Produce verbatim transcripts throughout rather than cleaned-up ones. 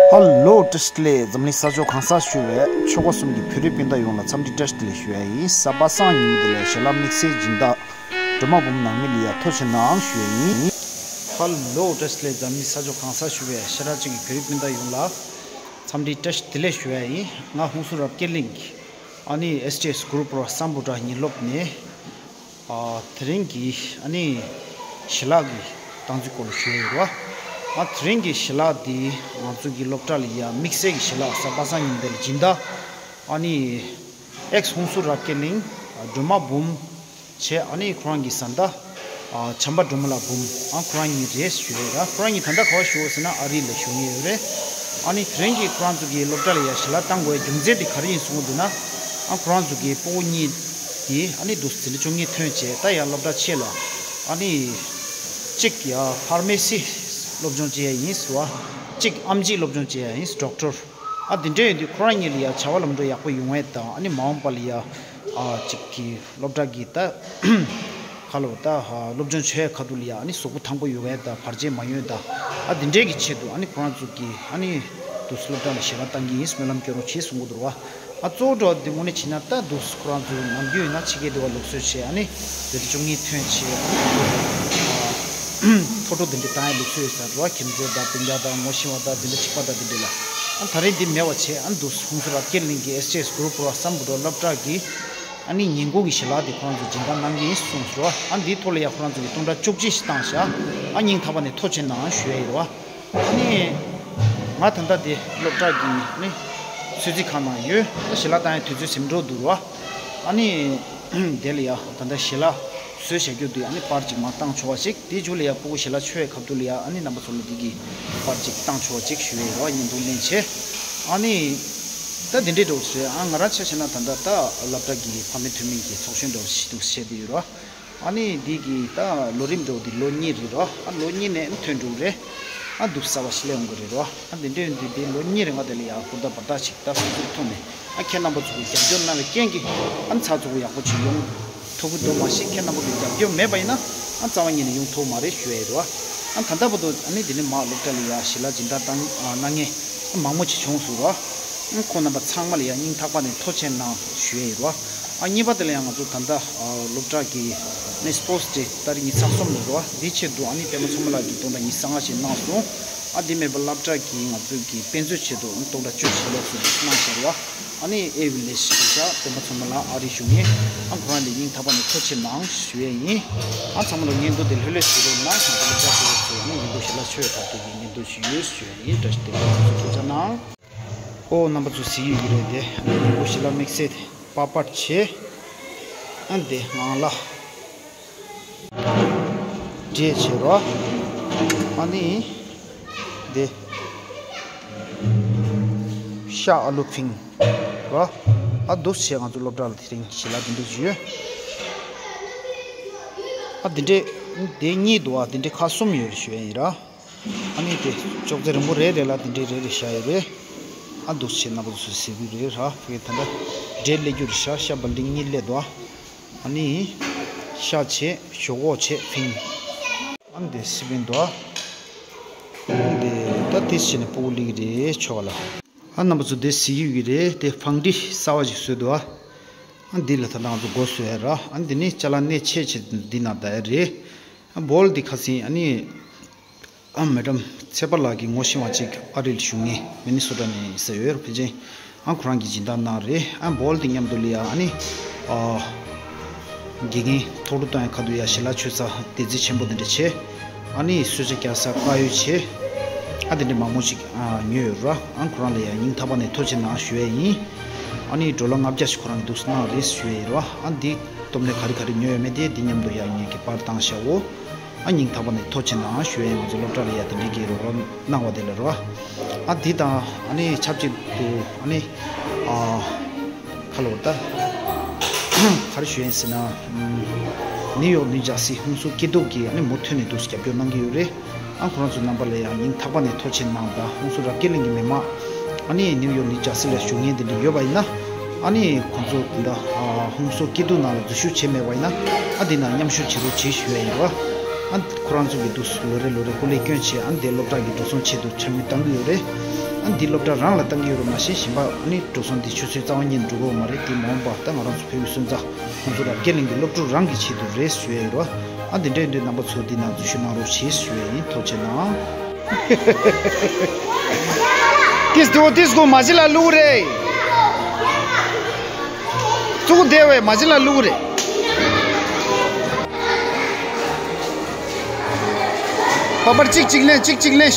ཧ་ལོ། བཀྲ་ཤིས་བདེ་ལེགས། འཛམ་གླིང་ས་ཕྱོགས་གང་སར་བཞུགས་པའི་ཆོལ་ཁ་གསུམ་གྱི་བོད་རིགས་སྤུན་ཟླ་ཡོངས་ལ་འཚམས་འདྲི་བཀྲ་ཤིས་བདེ་ལེགས་ཞུ་ཡ་ཡིན། གཟའ་པ་སངས་ཉིན་མོ་འདི་ལ་ཞལ་ལག་དམིགས་བསལ་སྦྱིན་བདག་སྒྲོལ་མ་འབུམ་ནང་མི་ལ་ཡ་ཐུགས་རྗེ་གནང་ཞུ་ཡ་ཡིན། ཧ་ལོ། བཀྲ་ཤིས་བདེ་ལེགས། འཛམ་གླིང་ས་ཕྱོགས་གང་སར་བཞུགས་པའི་ཤ་ཁྲག་གཅིག་གི་བོད་རིགས་སྤུན་ཟླ་ཡོངས་ལ་འཚམས་འདྲི་བཀྲ་ཤིས་བདེ་ལེགས་ཞུ་ཡ་ཡིན། ང་ཧུན་སུར་རབ་རྒྱས་གླིང་གི་ཨ་ནི་ཨེས་ཊི་ཨེས་གུ་རུ་པུ་ར་སམ་བྷོ་ཊ་ཉིན་སློབ་ནས། ཨ། དེ་རིང་གི་ཨ་ནི་ཞལ་ལག་གི་བཏང་ཚུལ་སྐོར་ལ་ཞུ་ཡ་ཡོད་རེད་བ། ཨ། དེ་རིང་གི་ཞལ་ལག་འདི་ང་ཚོ་གི་སློབ་གྲྭ་ལ་ཡ་དམིགས་བསལ་གྱི་ཞལ་ལག་གཟའ་པ་སངས་ཉིན་འདི་ལ་སྦྱིན་བདག་ཨ་ནི་ཨེག་སི་ཧུན་སུར་རབ་རྒྱས་གླིང་སྒྲོལ་མ་འབུམ་བྱས། ཨ་ནི་ཁོ་རང་གི་བཟའ་ཟླ་ཨ་བྱམས་པ་སྒྲོལ་མ་ལགས་འབུམ། ཨ། ཁོ་རང་གཉིས་རེད་ཞུ་ཡ་ཡོད་རེད། ཁོ་རང་གཉིས་ད་ལྟ་ག་པར་བཞུགས་ཡོད་ཟེར་ན་ཨ་རི་ལ་བཞུགས་ཡོད་རེད། ཨ་ནི་དེ་རིང་གི་ཁོ་རང་ཚོ་གི་སློབ་གྲྭ་ལ་ཡ་ཞལ་ལག་བཏང་དགོས་རྒྱུ་མཚན་དེ་ག་རེ་ཡིན་གསུངས་འདུག་ན། ཨ། ཁོ་རང་ཚོ་གི་སྤུ་གུ་གཉིས་དེ་ཨ་ནི་འདུག་ཟེར་ལེ་བཅུ་གཉིས་ཐོན་བྱས། ད་ཡང་སློབ་གྲྭ་ཕྱེད་ལ་ཨ་ནི་གཅིག་ཡ་ཕར་མེ་སི་སློབ་སྦྱོང་བྱེད་ཡ་ཡིན་ཟེར་བ། གཅིག་ཨེམ་ཆི་སློབ་སྦྱོང་བྱེད་ཡ་ཡིན། ཌོག་ཊར། ཨ། དེ་འདྲ་ཡོད་དུས་ཁོ་རང་གཉིས་ལ་ཡ་བྱ་བ་ལམ་འགྲོ་ཡག་པོ་ཡོང་ཡ་དང་། ཨ་ནི་མ་འོངས་པ་ལ་ཡ་ཨ་གཅིག་གི་སློབ་གྲྭ་གི་ད་ཁ་ལོ་ད་སློབ་སྦྱོང་བྱེད་ཡ་ཁ་ཐུག་ལ་ཡ་ཨ་ནི་གཟུགས་པོ་ཐང་པོ་ཡོང་ཡ་དང་། བར་ཆད་མ་ཡོང་ཡ་དང་། ཨ། དེ་འདྲའི་གི་ཆེད་དུ་ཨ་ནི་ཁོ་རང་ཚོ་གི་ཨ་ནི་འདུག་སློབ་གྲྭ་ལ་ཞལ་ལག་བཏང་གི་ཡིན། སྨོན་ལམ་སྐྱོན་རོགས་བྱེད་གསུང་གི་འདུག་ར་བ། ཨ། གཙོ་བོ་འདྲ་བ་འདི་དངོས་གནས་བྱས་ན་ད་འདུག་ཁོ་རང་ཚོའི་ནམ་རྒྱུན་ཡིན་ན་ཕྱི་རྒྱལ་དུ་བ་ལུགས་སྲོལ་བྱས། ཨ་ནི་དེ་ཚོ་བཅུ་གཉིས་ཐོན་བྱས། ཨ་ནི་ཕོ་ཊོ་འདི་འདྲ་བཏང་ཡ་ལུགས་སྲོལ་ཡོད་ས་རེད་བ། ཁྱིམ་མཚེས་དང་སྤུན་ཀྱག་དང་ངོ་ཤེས་པ་དང་དེ་འདྲ་གཅིག་པ་དང་དེ་འདྲ་ལ། ཨ། ད་རེས་འདི་མེད་པ་བྱས། ཨ། འདུག་ཧུན་སུར་རབ་རྒྱས་གླིང་གི་ཨེས་ཊི་ཨེས་གུ་རུ་པུ་ར་སམ་བྷོ་ཊ་སློབ་གྲྭ་གི་ཨ་ནི་ཉིན་གུང་གི་ཞལ་ལག་དེ་ཁོ་རང་ཚོ་སྦྱིན་བདག་གནང་གི་ཡིན་གསུངས་སོང་། ཨ། འདིའི་ཐོག་ལ་ཡ་ཁོ་རང་ཚོ་གི་སྟོང་ཕྲག་བཅུ་གཅིག་ཞིག་བཏང་ཤག་ཨ། སྙིང་ཐག་པ་ནས་ཐུགས་རྗེ་གནང་ཞུ་ཡ་ཡིན་ར་བ། ཨ་ནི་ང་ད་ལྟ་དེ་སློབ་གྲྭ་གི་ཨ་ནི་གསོལ་ཚིགས་ཁང་ནང་ཡོད། ད་ཞལ་ལག་བཏང་ཡའི་དུས་ཚོད་ཟིན་འགྲོ་འདུག་ར། ཨ་ནི་དེ་ལ་ཡ་ད་ལྟ་ཞལ་ལག་བཟོས་བཞག་རྒྱུ་འདུག་ཨ་ནི་པར་ཅིག་མར་བཏང་ཆོག་པ་ཅིག་དེའི་མཇུག་ལ་ཡ་སྤུ་གུ་ཞལ་ལག་མཆོད་ཡའི་ཁ་ཐུག་ལ་ཡ་ཨ་ནི་རྣམ་པ་ཚོ་ལ་འདི་གི་པར་ཅིག་བཏང་ཆོག་པ་ཅིག་ཞུ་ཡ་ཡིན་ར། བརྙན་ཐུང་ལེན་བྱས། ཨ་ནི་ད་དེ་འདྲའི་འགྲོ་བྱས། ཨ། ང་རང་ཆ་བཞག་ན་ད་ལྟ་ད་སློབ་གྲྭ་གི་ཕ་མའི་འཐུས་མི་གི་ཚོགས་གཞོན་འདྲ་བོ་ཞིག་འདུག་བྱས་བསྡད་ཡོད་ར། ཨ་ནི་འདི་གི་ད་ལོ་རིམ་འགྲོ་འདི་ལོ་གཉིས་རེད་རོ། ཨ། ལོ་གཉིས་ནས་ཐོན་འགྲོ་རེད། ཨ། འདུག་གསར་བ་ཞིག་སླེབས་འོང་གི་རེད་རོ། ཨ། འདི་འདྲའི་འདི་འདི་ལོ་གཉིས་རིང་ང་དེ་ལ་ཡ་ཧུར་ཐག་འབད་ཐག་ཅིག་ད་སོ་སོའི་ཐོག་ནས། ཨ། ཁྱེད་རྣམ་པ་ཚོ་གི་རྒྱབ་སྐྱོར་གནང་བའི་རྐྱེན་གྱིས་ཨ་ནི་ཚགས་ཚུད་པོ་ཡག་པོ་ཅིག་ཡོང་ཐུབ་ཀྱི་འདུག་མ་གཞི་ཁྱེད་རྣམ་པ་གི་རྒྱབ་སྐྱོར་མེད་པ་ཡིན་ན། ཨ། རྩ་བ་ཉིད་ནས་ཡོང་ཐུབ་མ་རེད་ཞུ་ཡ་ཡིན་རོ། ཨ། ད་ལྟ་བར་དུ་ཨ་ནི་འདི་ནས་མར་སློབ་གྲྭ་ལ་ཡ་ཞལ་ལག་སྦྱིན་བདག་བཏང་གནང་མཁན་མང་པོ་ཅིག་བྱུང་སོང་རོ། ཨ། ཁོང་རྣམ་པ་ཚང་མ་ལ་ཡ་སྙིང་ཐག་པ་ནས་ཐུགས་རྗེ་གནང་ཞུ་ཡ་ཡིན་རོ། ཨ། གཉིས་པ་དེ་ལ་ཡང་ང་ཚོ་ད་ལྟ་ཨ་སློབ་གྲྭ་གི་ནི་སི་པོར་ཊི་ཌེ་ཏ་རིག་ཉི་ཤུ་རྩ་གསུམ་ལ་རེད་བ། འདི་ཆེད་དུ་ཨ་ནི་སྤེན་པ་མཚོ་མོ་ལགས་ཀྱིས་སྟོང་ཕྲག་ཉི་ཤུ་རྩ་ལྔ་ཞིག་གནང་སོང་། ཨ། འདི་མེད་པར་སློབ་གྲྭ་གི་ང་ཚོ་གི་དཔེ་མཛོད་ཆེད་དུ་སྟོང་ཕྲག་བཅུ་ཞིག་ལོགས་སུ་གནང་བཞག་རེད་བ། ཨ་ནི་ཨེ་ཝི་ལེ་ཇི་རེད་ཤག་སྤེན་པ་མཚོ་མོ་ལགས་ཨ་རི་བཞུགས་མཁན། ཨ། ཁོ་རང་ལ་སྙིང་ཐག་པ་ནས་ཐུགས་རྗེ་གནང་ཞུ་ཡས་ཡིན། ཨ། ཚང་མ་ལ་བརྙན་ཐུང་དེ་ལྷོད་ལྷོད་བྱེད་རོགས་གནང་། ང་ཚོ་སློབ་གྲྭ་ཆེད་དུ་ཨ་ནི་ཉིན་གུང་ཞལ་ལག་མཆོད་ཡས་ཐོག་ཏུ་གི་བརྙན་ཐུང་ཞིག་ཡོད་ཞུ་ཡས་ཡིན། བཀྲ་ཤིས་བདེ་ལེགས། ཐུགས་རྗེ་གནང་། ཨོ། རྣམ་པ་ཚོ་གཟིགས་ཡོད་ཀྱི་རེད་དེ། ཨ་ནི་ཉིན་གུང་ཞལ་ལག་དམིགས་བསལ་དེ་པགས་པ་བྱས། ཨ། འདི་ངང་ལག་འབྲས་བྱས་རོ། ཨ་ནི་འདི་ཤ་ཨ་ལུ་ཕིང་རོ། ཨ། འདུག་བྱས་ང་ཚོ་སློབ་གྲྭ་ལ་དེ་རིང་ཞལ་ལག་འདི་འདྲས་ཞིག་ཡོད། ཨ། འདི་འདྲས་འདི་གཉིས་འདུག་ཨ། འདི་འདྲས་ཁག་གསུམ་ཡོད་ཞུ་ཡས་ཡིན་ར། ཨ་ནི་དེ་ཅོག་ཙེ་རིང་པོ་རེ་རེ་ལ་དེ་འདྲས་རེ་རེ་བཞག་ཡོད་རེད། ཨ། འདུག་བྱས་རྣམ་པ་ཚོས་གཟིགས་ཀྱི་རེད་ར། ཕ་གི་ད་ལྟ་འབྲས་སླེབས་རྒྱུ་རེད་ཤག་ཤ་བལ་ཏི་གཉིས་སླེབས་འདུག་ཨ་ནི་ཤ་བྱས། ཞོག་ཁོག་བྱས། ཕིང་། ཨ་ནི་དེ་སི་པན་འདུག་ཨ་ནི་དེ་ད་དེ་བྱས་ནས་སྤུ་གུ་སླེབས་ཀྱི་རེད་ཆོག་ལ། ཨ། རྣམ་པ་ཚོ་དེ་གཟིགས་ཀྱི་རེད་དེ། ཕང་ཌི་གསར་བ་ཞིག་བཟོས་འདུག་ཨ། ཨ། འདི་ལ་ད་ལྟ་ང་ཚོ་སྒོ་བཟོས་ཡ་ར། ཨ། འདི་ནི་ཅ་ལག་གནས་ཆས་བྱས་འདི་ནང་ལྟ་ཡ་རེད། ཨ། བོལ་འདི་ཁ་སང་ཨ་ནི་ཨ་མེ་ཌམ་ཚེ་དཔལ་ལགས་ཀྱི་ངོ་ཤེས་པ་ཅིག་ཨ་རི་ལ་བཞུགས་མཁན་མི་ནི་སོ་ཊ་ནས་ཡིན་ས་ཡོད་རེད། ཕལ་ཆེར་ཨ་ཁོ་རང་གིས་སྦྱིན་བདག་གནང་རེད། ཨ། བོལ་དེ་མཉམ་དུ་ལ་ཡ་ཨ་ནི་ཨ་དགེ་རྒན་ཐོག་ལུ་བཏང་ཡ་ཁ་ཐུག་ཡ་ཞལ་ལག་མཆོད་ས་སྡེ་ཚན་ཆེན་པོ་དེ་འདྲ་བྱས། ཨ་ནི་གསོལ་ཇ་བརྒྱབ་ས་དཀར་ཡོལ་བྱས། ཨ། དེ་འདྲ་མང་པོ་ཅིག་ཨ་ཉོས་ཡོད་ར། ཨ་ཁོ་རང་ལ་ཡ་སྙིང་ཐག་པ་ནས་ཐུགས་རྗེ་གནང་ཞུ་ཡས་ཡིན། ཨ་ནི་ཌོ་ལར་ལྔ་བརྒྱ་ཞིག་ཁོ་རང་གིས་འདུག་གནང་རེད་ཞུ་ཡས་ཡིན་ར། ཨ་འདི་སྟོབས་ནས་ག་རེ་ག་རེ་ཉོས་ཡོད་མེད་དེ་འདི་མཉམ་དུ་ཡ་ངེད་ཀྱིས་པར་བཏང་བཞག་འོ། ཨ་སྙིང་ཐག་པ་ནས་ཐུགས་རྗེ་གནང་ཞུ་ཡས། ང་ཚོ་སློབ་གྲྭ་ལ་ཡ་དེ་འདྲའི་གི་རོགས་རམ་གནང་བ་དེ་ལ་རོ། ཨ་འདི་དང་ཨ་ནི་ཆབས་ཅིག་ཏུ་ཨ་ནི་ཨ་ཁ་ལོ་ད་ག་རེ་ཞུ་ཡིན་ཟེར་ན། ཨམ། ནིའུ་ཡོག་ནིའུ་ཇར་སི་ཧུན་སུར་སྐྱིད་སྡུག་གི་ཨ་ནི་མུ་མཐུད་ནས་འདུག་རྒྱབ་སྐྱོར་གནང་གི་ཡོད་རེད། ཨ་ཁོ་རང་ཚོ་རྣམ་པ་ལ་ཡང་སྙིང་ཐག་པ་ནས་ཐུགས་རྗེ་གནང་དང་། ཧུན་སུར་རབ་རྒྱས་གླིང་གི་མི་མང་ཨ་ནི་ནིའུ་ཡོག་ནིའུ་ཇར་སི་ལ་བཞུགས་མཁན་དེ་འདྲ་ཡོད་པ་ཡིན་ན། ཨ་ནི་ཁོང་ཚོ་དེ་འདྲ་ཨ་ཧུན་སུར་སྐྱིད་སྡུག་ནང་ལ་འཛུལ་ཞུགས་བྱས་མེད་པ་ཡིན་ན། ཨ་དེ་ནང་མཉམ་ཞུགས་བྱེད་རོགས་བྱེད་ཞུ་ཡ་ཡིན་རོ། ཨ་ཁོ་རང་ཚོ་གིས་འདུག་ལོ་རེ་ལོ་རེ་སྐུ་ལས་བསྐྱོན་བྱས་ཨ་ནི་དེ་སློབ་གྲྭ་གི་འགྲོ་སོང་ཆེད་དུ་འཆར་འགོད་གཏང་གི་ཡོད་རེད། འདི་སློབ་གྲྭ་རང་ལ་བཏང་གི་ཡོད་རེད། མ་གཞི་གཞན་པ་ཨ་ནི་འགྲོ་སོང་འདི་ཆུ་ཚོད་རྩ་བ་ཉིད་ནས་འགྲོ་གི་ཡོད་མ་རེད། འདི་མ་འོངས་པ་ད་ང་རང་ཚོ་བོད་ཀྱི་སོན་རྩ་ཁོང་ཚོ་ལ་དགེ་ལེན་གྱི་སློབ་ཕྲུག་རང་གི་ཆེད་དུ་རེད་ཞུ་ཡ་ཡིན་རོ། ཨ་འདི་འདྲ་ཡིན་དུས་རྣམ་པ་ཚོ་འདི་ནང་འཛུལ་ཞུགས་གནང་རོགས་བྱེད་ཞུ་ཡ་ཡིན། ཐུགས་རྗེ་གནང་། ཏིས་དུ་ཏིས་གོ་མ་གཞི་ལ་ལུག་རེད། གཙུག་བདེ་བའི་མ་གཞི་ལ་ལུག་རེད། པ་པར་གཅིག་གཅིག་ལེན། གཅིག་གཅིག་ལེན།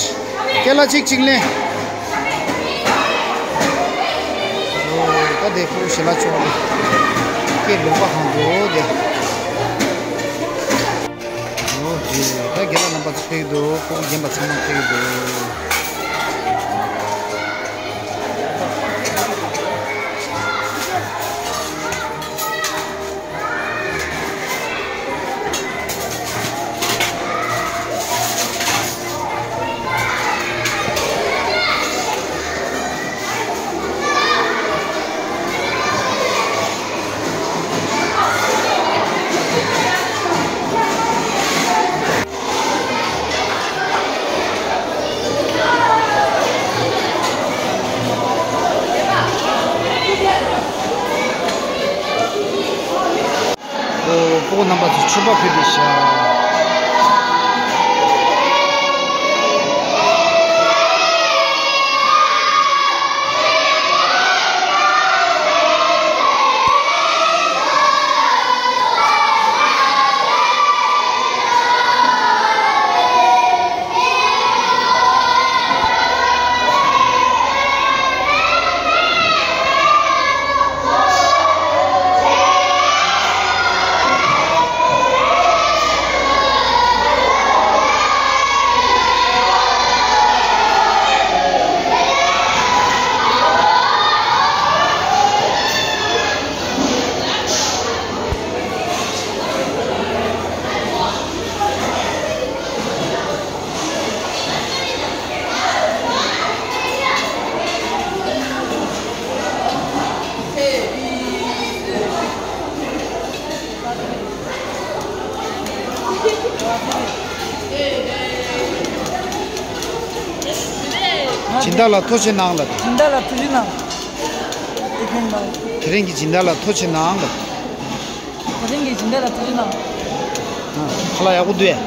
ཀེ་ལ་གཅིག་གཅིག་ལེན། ཨོ་ད་དེ་ཁོ་ཞི་ལ་ཆོག་གི་ཀེ་ལུང་པ་ཧང་འགྲོ་དེ། ཨོ་དེ་ད་རྒན་ལགས་རྣམ་པ་ཚོ་ཕེབས་འདུག་ཁོ་རྒན་པ་ཚང་མ་ཕེབས་འདུག་ཨོ། སྤུ་གུ་རྣམ་པ་ཚོ་མཆོད་པ་ཕུལ་ཏེ་བཞག་སྦྱིན་བདག་ལ་ཐུགས་རྗེ་གནང་ལ། སྦྱིན་བདག་ལ་ཐུགས་རྗེ་གནང་། དེ་ཕན་པ། དེ་རིང་གི་སྦྱིན་བདག་ལ་ཐུགས་རྗེ་གནང་ལ། དེ་རིང་གི་སྦྱིན་བདག་ལ་ཐུགས་རྗེ་གནང་། ཨ། ཁ་ལག་ཡག་པོ་འདུག་ཨེ།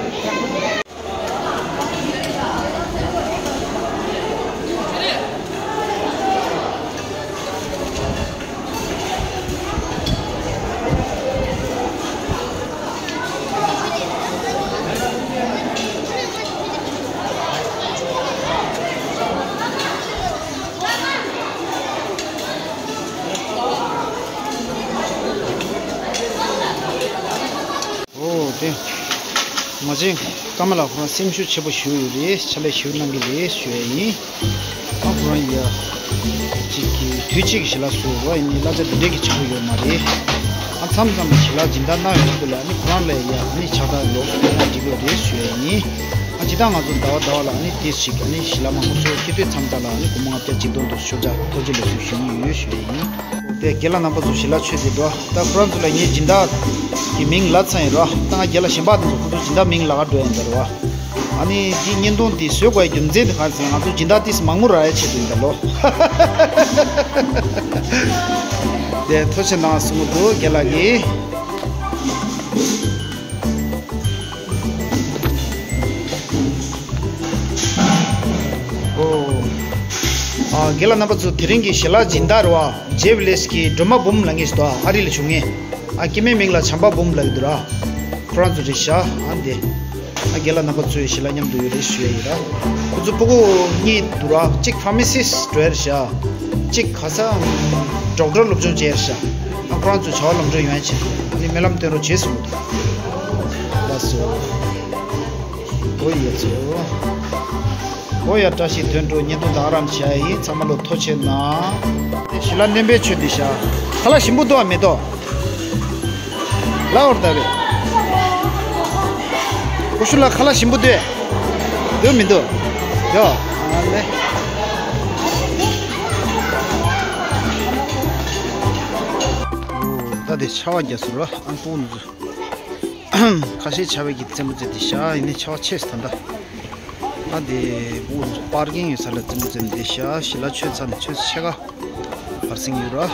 ཨོ་དེ། ང་ཚོའི་ཀརྨ་ལགས་ཁོ་རང་སེམས་ཤུགས་ཆེ་པོ་ཞིག་ཡོད་རེད། ཕྱག་ལས་ཞིག་གནང་གི་རེད་ཞུ་ཡ་ཡིན། ཨ་ཁོ་རང་ཡ། གཅིག་གི་དུས་གཅིག་གི་ཞལ་ལག་བཟོ་བ་ཡིན་ནི་གླ་ཆ་འདི་འདྲས་ཀྱི་ཆག་གི་ཡོད་མ་རེད། ཨ་མཚམས་མཚམས་ཞལ་ལག་སྦྱིན་བདག་གནང་ཡོང་ཆེད་དུ་ལ་ཨ་ནི་ཁོ་རང་ལ་ཡ་ཨ་ནི་ཕྱག་རྟགས་ལོགས་སུ་ཕུལ་ན་འགྲིག་གི་རེད་ཞུ་ཡ་ཡིན། ཨ་ཇི་ལྟར་ང་ཚོ་ཟླ་བ་ཟླ་བ་ལ་ཨ་ནི་ཏིས་ཞིག་ཨ་ནི་ཞལ་ལག་མང་པོ་བཟོ་ཁེ་དུས་མཚམས་མཚམས་ལ་ཨ་ནི་སྒོར་མོ་ལྔ་བརྒྱ་གཅིག་སྟོང་དུ་ཤོག་ཅག་ཐུགས་རྗེ་ལེགས་གསུང་ཞུ་ཡི་ཡོད་ཞུ་ཡ་ཡིན། དེ་རྒན་ལགས་རྣམ་པ་ཚོ་ཞལ་ལག་མཆོད་དེ་འགྲོ། ད་ཁོ་རང་ཚོ་ལ་ངའི་སྦྱིན་བདག་གི་མིང་ལབ་ཚར་ཡིན་རོ། ད་ང་རྒན་ལགས་གཞན་པ་དེ་ཚོ་ཁོ་ཚོ་སྦྱིན་བདག་མིང་ལབ་ག་འགྲོ་ཡིན་ད་རོ། ཨ་ནི་འདི་བརྙན་ཐུང་འདི་བཟོས་དགོས་རྒྱུ་མཚན་དེ་གང་ཟེར་ང་ཚོ་སྦྱིན་བདག་ཏིས་མང་མོ་རག་ཡ་ཆེད་དུ་ཡིན་ད་ལོ། དེ་ཐུགས་རྗེ་གནང་གསུང་གི་འདུག་རྒན་ལགས་ཀྱིས། ཨོ། ཨ་རྒན་ལགས་རྣམ་པ་ཚོ་དེ་རིང་གི་ཞལ་ལག་སྦྱིན་བདག་རེད་བ། ཇེབ་ལེས་ཀྱི་སྒྲོལ་མ་འབུམ་ལབ་མཁན་ཞིག་འདུག་ཨ་རི་ལ་བཞུགས་མཁན། ཨ་སྐྱེ་དམན་མིང་ལ་བྱམས་པ་འབུམ་ལབ་ཀྱི་འདུག་ར། ཁོ་རང་ཚོ་རེད་ཤག་ཨ་འདི། ཨ་རྒན་ལགས་རྣམ་པ་ཚོའི་ཞལ་ལག་མཉམ་དུ་ཡོད་རེད་ཞུ་ཡ་ཡིན་ར། ཁོ་ཚོ་སྤུ་གུ་གཉིས་འདུག་ར། གཅིག་ཕར་མ་སིས་འགྲོ་ཡ་རེད་ཤག་གཅིག་ག་ས་ཌོག་ཊར་སློབ་སྦྱོང་བྱས་རེད་ཤག་ཨ་ཁོ་རང་ཚོ་བྱ་བ་ལམ་འགྲོ་ཡོང་ཡ་ཆེད་དུ་ཨ་ནི་སྨོན་ལམ་སྟོན་རོགས་བྱས་གསུངས་འདུག་ལགས་སོ། ཨོ་ཡ་ཚོ། ཨོ་ཡ་བཀྲ་ཤིས་དོན་གྲུབ་བརྙན་ཐུང་དང་ཨ་རམ་བྱ་ཡིན། ཚང་མ་ལོ་ཐུགས་རྗེ་གནང་། ཞི་ལ་བསྟན་པའི་ཆོས་འདི་ཤ། ཁ་ལག་ཞིམ་པོ་འདུག་ཨ་མེ་ཏོག་ལ་འོར་ད་བས། ཀུ་ཤུ་ལ་ཁ་ལག་ཞིམ་པོ་འདུག་འདུག་མི་འདུག་ཡོ། ཨ་ལེ། ཨོ་ད་དེ་ཆར་པ་རྒྱག་སོང་ར་ཨང་པོ་འདུག་ཁ་ཤས་ཆར་པའི་གི་རྩེད་མོ་རྩེ་དེ་ཤ་ཡིན་ནི་ཆར་པ་ཆེ་སོང་ད་ལྟ། ཨ་དེ་བུ་པར་གིན་ཡོད་ས་ལ་ཙམ་ཙམ་དེ་ཤ་ཤི་ལ་ཆོས་ཚན་ཆོས་ཤ་ག་བར་སེང་ཡོད་ར།